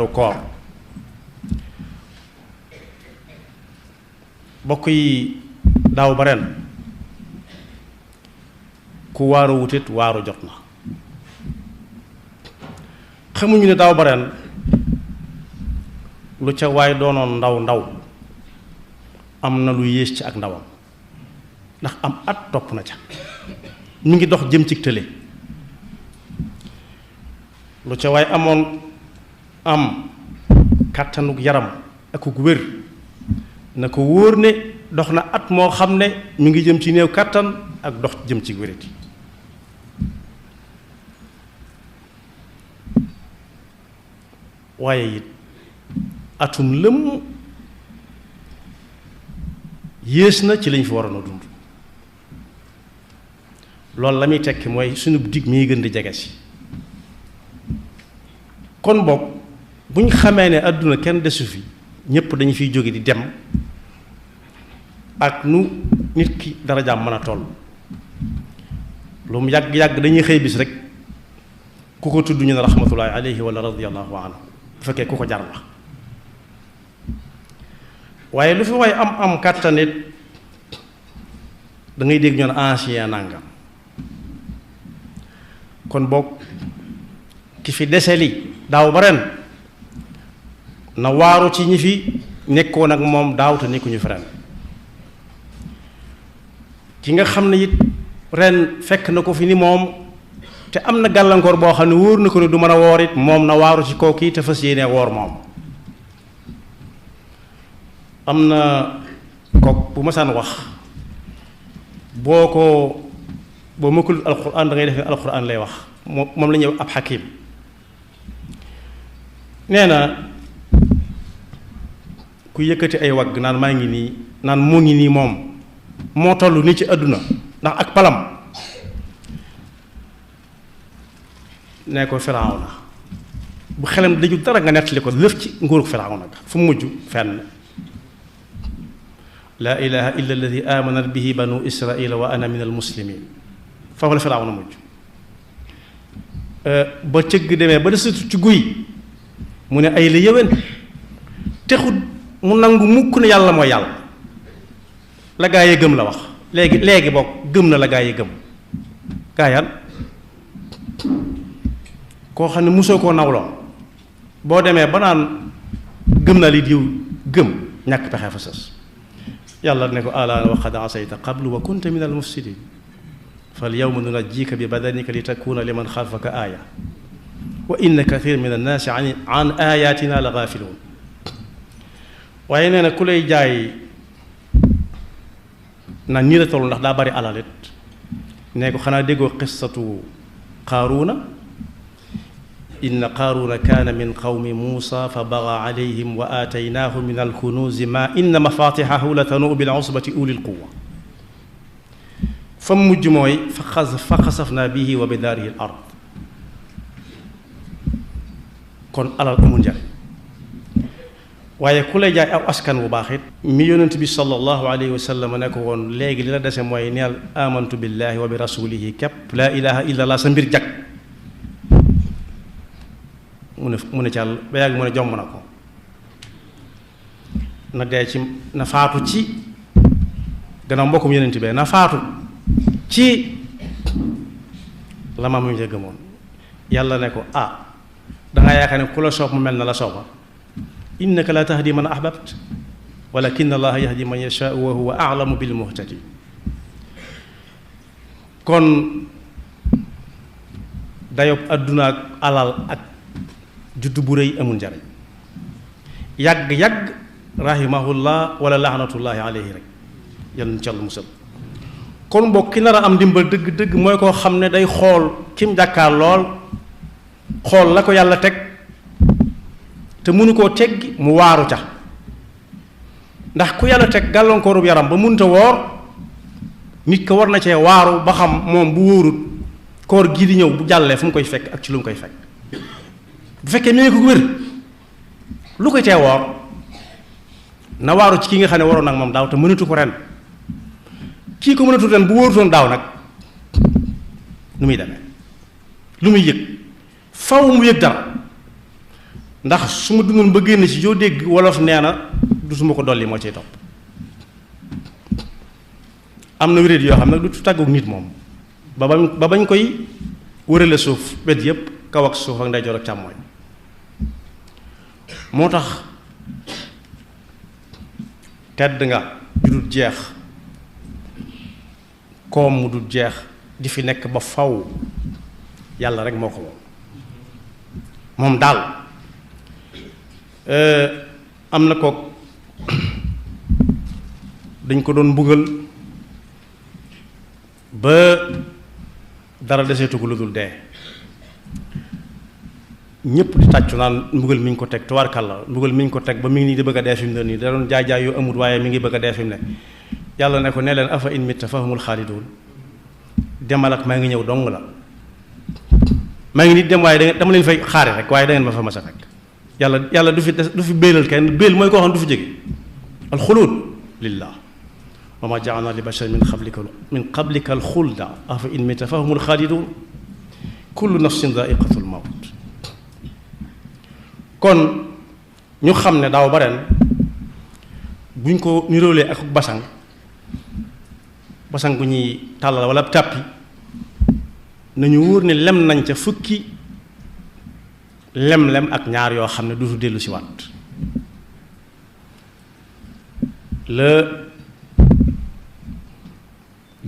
koor bokk yi daaw ba ren ku waaru wutit waaru jot na xamuñu ne daaw ba ren lu ca waay doonoon ndaw ndaw am na lu yées ci ak ndawam ndax am at topp na ca mi ngi dox jëm ci tële lu ca waay amoon am kàttanug yaram ak ku wér na ko wóor ne dox na at moo xam ne mi ngi jëm ci néew kàttan ak dox jëm ci wérati waaye it atum lëmm yées na ci lañ fi waroon a dund loolu la muy tekki mooy sunu dig mi gën di jege si kon boog bu ñu xamee ne àdduna kenn desu fi ñépp dañu fiy jóge di dem ak nu nit ki darajaam mën a toll lu mu yàgg-yàgg dañuy xëy bis rek ku ko tudd ñu ne rahmatullahi alayhi wala radiyallahu anhu bu fekkee ku ko jar la waaye lu fi waaye am kàttanit da ngay dégg ñoon ancien nangam kon boog ki fi deseli daaw ba ren na waaru ci ñi fi nekkoon ak moom daaw te nekkuñu fi ren ki nga xam ne it ren fekk na ko fi ni moom te am na gàllankoor boo xam ne wóor na ko ne du mën a woor it moom na waaru ci kooku te fas yéene woor moom am na kook bu masaan wax boo mëkkul alquran da ngay def ne alquran lay wax moom la ñuy wax ab xakim nee na ku yëkkati ay wagg naan maa ngi nii naan moo ngi nii moom moo toll nii ci àdduna ndax ak palam nee ko Firawna bu xelam daju dara nga nettali ko lëf ci nguurug Firawna ga fu mujj fenn laa ilaha illa alladi amanat bihi banu israila wa ana min almuslimin foofu la Firawna mujj ba cëgg demee ba desatu ci guy mu ne ay la yëwén texut mu nangu mukk ne yàlla mooy yàlla la gaa yi gëm la wax léegi bokk gëm na la gaa yi gëm gaa yan koo xam ne mosoo koo nawloo boo demee ba naan gëm naa li diw gëm ñàkk pexe fa sës yàlla ne ko alaana wa qad asayta qablu wa kunta min al mufsidin fal yawma nunajjika bi badanika li takuna liman xalfaka aaya wa inna kathir min annaasi an ayatina la gaafiluun waaye nee na ku lay jaay na nii la toll ndax daa bari alalit nee ko xanaa déggoo qissatu qaaruuna inna qaaruuna kaana min qawmi muusa fa bagaa alayhim wa aataynaahu min alkunuuzi ma inna mafatixahu la tanuu bil usbati ulil quwa fa mujj mooy fa xasafnaa bihi wa bi daarihi al ard kon alal amul njariñ waaye ku lay jaay aw askan bu baax it mi yonent bi sallallahu alayhi wa sallam ne ko woon léegi li la dese mooy neel amantu billahi wa bi rasulihi képp laa ilaha illa allah sa mbir jag mu ne càll ba yàgg mu ne jomm na ko na dee ci na faatu ci gannaaw mbokkum yonent bee na faatu ci la ma mu gëmoon yàlla ne ko dangaa yaakaar ne ku la soob mu mel na la sooba innaka la tahdi man ahbabt walakin allaha yahdi man yashaa wa huwa a'lamu bil muhtadin kon dayob àdduna ak alal ak juddu bu rëy amul njariñ yàgg-yàgg rahimahullah wala laanatullahi alayhi rek yal na ci Yàlla musal kon mbokk ki nar a am ndimbal dëgg-dëgg mooy koo xam ne day xool kim jàkkaar lool xool la ko yàlla teg te mënu koo teggi mu waaru ca ndax ku yàlla teg gàllankoorub yaram ba mënta woor nit ko war na cee waaru ba xam moom bu wóorut koor gii di ñëw bu jàllee fu mu koy fekk ak ci lu mu koy fekk bu fekkee mi ngi ko wér lu koy tee woor na waaru ci ki nga xam ne waroon nag moom daaw te mënatu ko ren kii ko mënatu ren bu wóorutoon daaw nag nu muy demee lu muy yëg faw mu yëg dara ndax su ma dundoon ba génn ci joo dégg wolof nee na du suma ko dolli moo ciy topp. am na wéréet yoo xam ne du tàggoog nit moom ba bañ koy wërale suuf wet yépp kaw ak suuf ak ndeyjoor ak càmmooñ. moo tax tedd nga ju dul jeex, koom mu dul jeex di fi nekk ba faw yàlla rek moo ko moom daal. am na ko dañ ko doon mbugal ba dara deseetu ko lu dul dee, ñëpp di tàccu naan mbugal mi ñu ko teg tubaarkàlla mbugal mi ñu ko teg ba mi ngi nii di bëgg a dee fi mu ne nii da doon jaay yu amut waaye mi ngi bëgg a dee fi mu ne. yàlla ne ko ne leen afa in mitta fa humul xaalidun, demal ak maa ngi ñëw dong la, maa ngi nit dem waaye dama leen fay xaare rek waaye da ngeen ma fa mas a fekk. yàlla du fi béelal kenn, béel mooy koo xam du fi jóge. alxuluud lillah wa ma ja'alna li basharin min qablika alxulda afa in mitta fa humul xaalidun kullu nafsin daa'iqatul mawt. kon ñu xam ne daaw ba ren buñ ko niróolee ak basang bu ñuy tàllal wala tàppi nañu wóor ne lem nañ ca fukki lem-lem ak ñaar yoo xam ne dutu dellu si waat. la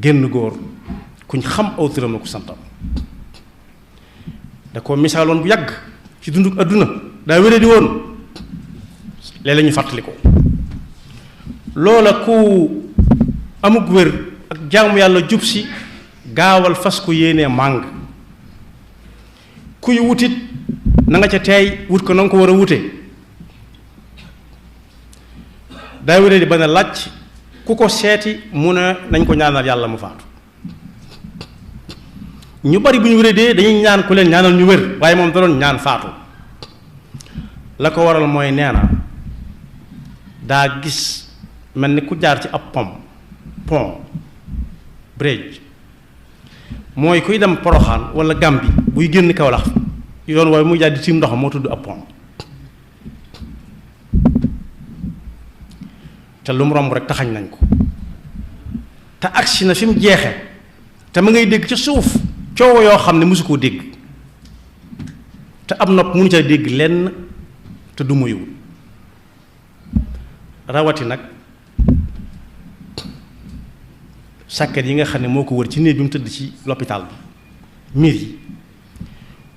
génn góor kuñ xam aw turam na ko santam da ko misaaloon bu yàgg ci dunduk adduna daa wéré di woon léeg-léeg ñu fàttali ko loola ku amuk wér ak jaamu yàlla jub si gaawal fas ko yéenee màng kuy wutit na nga ca teey wut ko na nga ko war a wute. daa wéré di ba ne laaj ku ko seeti mu ne nañ ko ñaanal yàlla mu faatu. ñu bari bu ñu wéré dee dañuy ñaan ku leen ñaanal ñu wér waaye moom da doon ñaan faatu. la ko waral mooy nee na daa gis mel ni ku jaar ci ab pont bridge mooy kuy dem Poroxaan wala Gàmbi buy génn Kawlax yoon waaye muy jaar di tiim ndox moo tudd ab pont. te lu mu romb rek taxañ nañ ko te agsi na fi mu jeexe te ma ngay dégg ca suuf coow yoo xam ne mosu koo dégg te ab nopp mënu ca dégg lenn te du muyul rawati nag sàkket yi nga xam ne moo ko wër ci néeg bi mu tëdd ci l'hôpital bi miir yi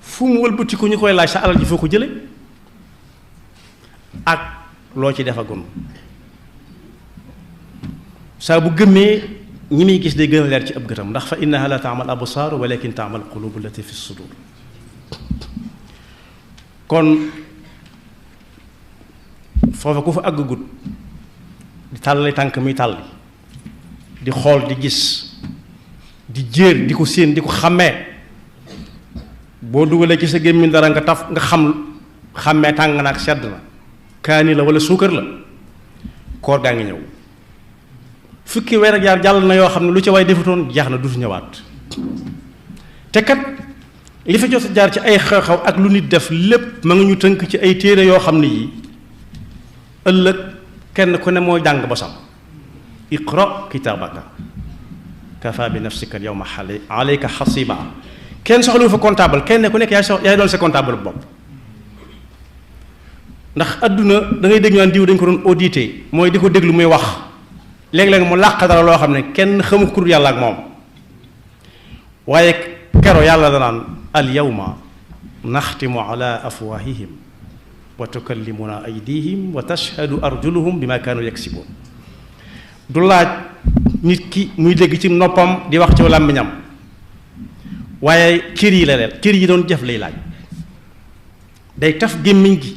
fu mu wëlbati ko ñu koy laaj sa alal ji foo ko jële ak loo ci defagun saa bu gëmmee ñi muy gis day gën a leer ci ab gëtam ndax fa innaha la taamal absaar walakin taamal qulubu allati fi sudur. kon foofa ku fa àggagut di tàllali tànk muy tàlli di xool di gis di jéer di ko séen di ko xàmmee boo dugalee ci sa gémmiñ dara nga taf nga xàmmee tàng na ak sedd na kaani la wala suukar la koor gaa ngi ñëw. fukki weer ak yaar jàll na yoo xam ne lu ci waay defutoon jeex na dutu ñëwaat te kat li fa jot jaar ci ay xew-xew ak lu nit def lépp ma nga ñu tënk ci ay téere yoo xam ne yi ëllëg kenn ku ne moo jàng bosam. iqra kitaabaka kafa bi nafsika al yawma alayka xasiba kenn soxlawu fa comptable kenn ku nekk yaay doon sa comptable bopp. ndax adduna da ngay dégg ñu naan diw dañ ko doon audité mooy di ko déglu muy wax léeg-léeg mu làq dara loo xam ne kenn xamu ko yàlla ak moom waaye kero yàlla danaan al yawma naxtimu ala afwahihim wa tukallimuna aydihim wa tashhadu arjuluhum bima kaanu yaksibun. du laaj nit ki muy dégg ci noppam di wax ci làmmiñam waaye cër yi la leen cër yi doon jëf lay laaj day taf gémmiñ gi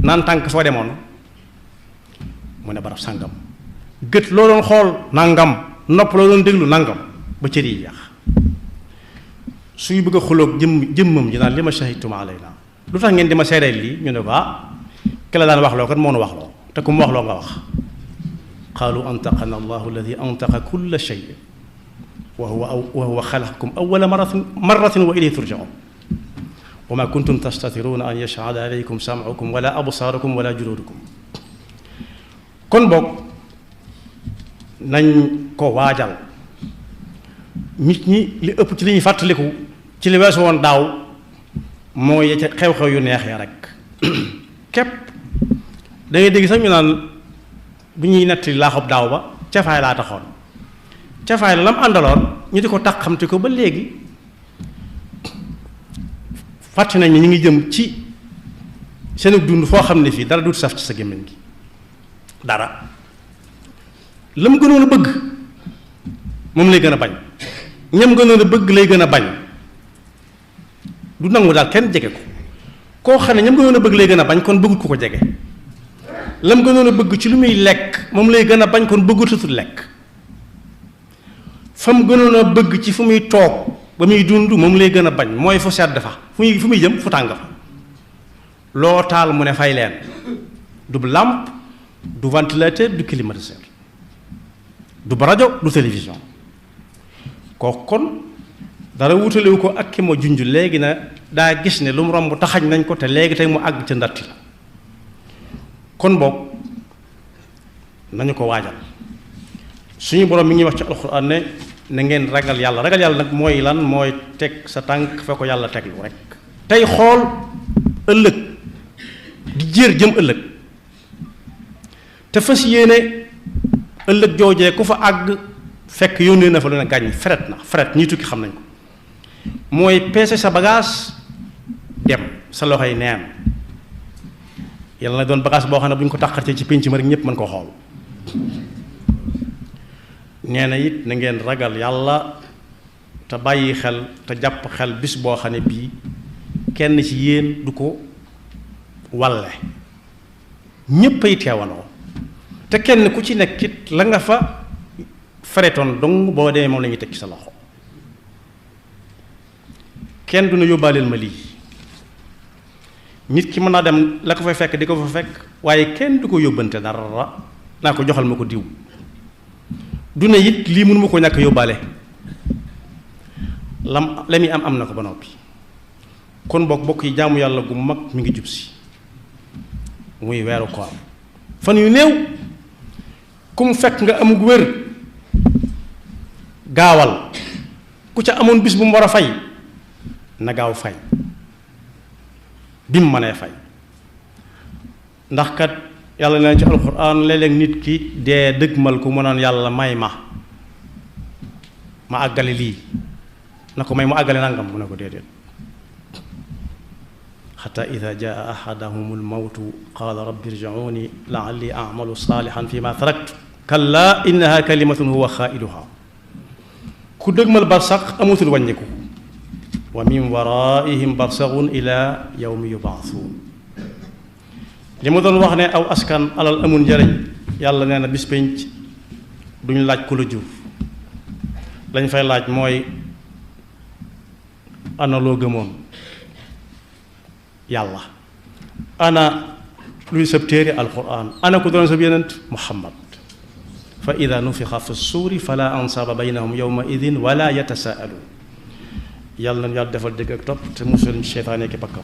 naan tànk foo demoon mu ne barab sàngam gët loo doon xool nangam nopp loo doon déglu nangam ba cër yi yàq suy bëgg a xuloog jëmmam ji naan li ma shahidtum alayna lu tax ngeen di ma seedeel lii ñu ne ko ki la daan wax loo kat moo nu wax loo te ku mu wax loo nga wax qaalu antaqana allahu alladi antaqa kulla shay wa huwa xalaqakum awwala marratin wa ilayhi turjaun wa ma kuntum tastatiruna an yashhada alaykum sam'ukum wala absarukum wala juludukum kon boog nañ ko waajal nit ñi li ëpp ci li ñuy fàttaliku ci li weesu woon daaw mooy ca xew-xew yu neex ya rek képp da ngay dégg sax ñu naan bu ñuy netti laaxub daaw ba cafaay laa taxoon cafaay la lam àndaloon ñu di ko taxamte ko ba léegi fàtte nañ ni ñu ngi jëm ci seen dund foo xam ne fii dara dut saf ci sa gémmiñ gi dara la mu gënoon a bëgg moom lay gën a bañ ñam gënoon a bëgg lay gën a bañ du nangu daal kenn jege ko koo xam ne ñam gënoon a bëgg lay gën a bañ kon bëggut ku ko jege lam gënoon a bëgg ci lu muy lekk moom lay gën a bañ kon bëggutatul lekk fa mu gënoon a bëgg ci fu muy toog ba muy dund moom lay gën a bañ mooy fu sedd fa fu muy jëm fu tàng fa loo taal mu ne fay leen du làmp du ventilateur du climatiseur du rajo du télévision kooku kon dara wutalewu ko ak ki ma junj léegi na daa gis ne lu mu romb taxañ nañ ko te léegi tey mu àgg ca ndatti la kon boog nañu ko waajal suñu borom mi ngi wax ci alxuraan ne na ngeen ragal yàlla nag mooy lan mooy teg sa tànk fa ko yàlla teglu rek tey xool ëllëg di jéer jëm ëllëg te fas yéene ëllëg joojee ku fa àgg fekk yónnee na fa lu ne gàññ fret ñi tukki xam nañ ko mooy peese sa bagage dem sa loxoy neen yàlla na doon bagage boo xam ne bu ñu ko tàqartee ci pénc ma rek ñépp mën koo xool nee na it na ngeen ragal yàlla te bàyyi xel te jàpp xel bis boo xam ne bii kenn ci yéen du ko walle ñépp ay teewandoo te kenn ku ci nekk it la nga fa feretoon dong boo demee moom la ñuy teg ci sa loxo kenn du na yóbbaaleel ma lii nit ki mën naa dem la ko fay fekk di ko fa fekk waaye kenn du ko yóbbante dara naa ko joxal ma ko diw du ne it lii mënu ma ko ñàkk yóbbaale la muy am na ko ba noppi kon bokk yi jaamu yàlla gu mag mi ngi jub si muy weeru koor fan yu néew ku mu fekk nga amug wér gaawal ku ca amoon bis bu mu war a fay na gaaw fay bi mu mënee fay ndax kat yàlla na ci alxuraan léeg-léeg nit ki dee dëgmal ku mu naan yàlla may ma àggale lii na ko may mu àggale nangam mu ne ko déedéet xataa ida jaa ahadahum almawtu qaala rabbi irji'uuni la'alli a'malu saalihan fi ma taraktu kallaa innaha kalimatun huwa xaa'iluha ku dëgmal barsax amutul wàññiku wa min waraihim barsaxun ila yawmi yubaasuun li ma doon wax ne aw askan alal amul njëriñ yàlla nee na bis pénc duñu laaj ku la jur lañ fay laaj mooy ana loo gëmoon yàlla ana luy sab téere alquran ana ku doon sab yenent muhammad fa ida nufixa fi suuri fala ansaaba baynahum yawma idin wala yatasaaluun yàlla nañu yàlla defal dégg ak topp te musul seytaane ki bakkam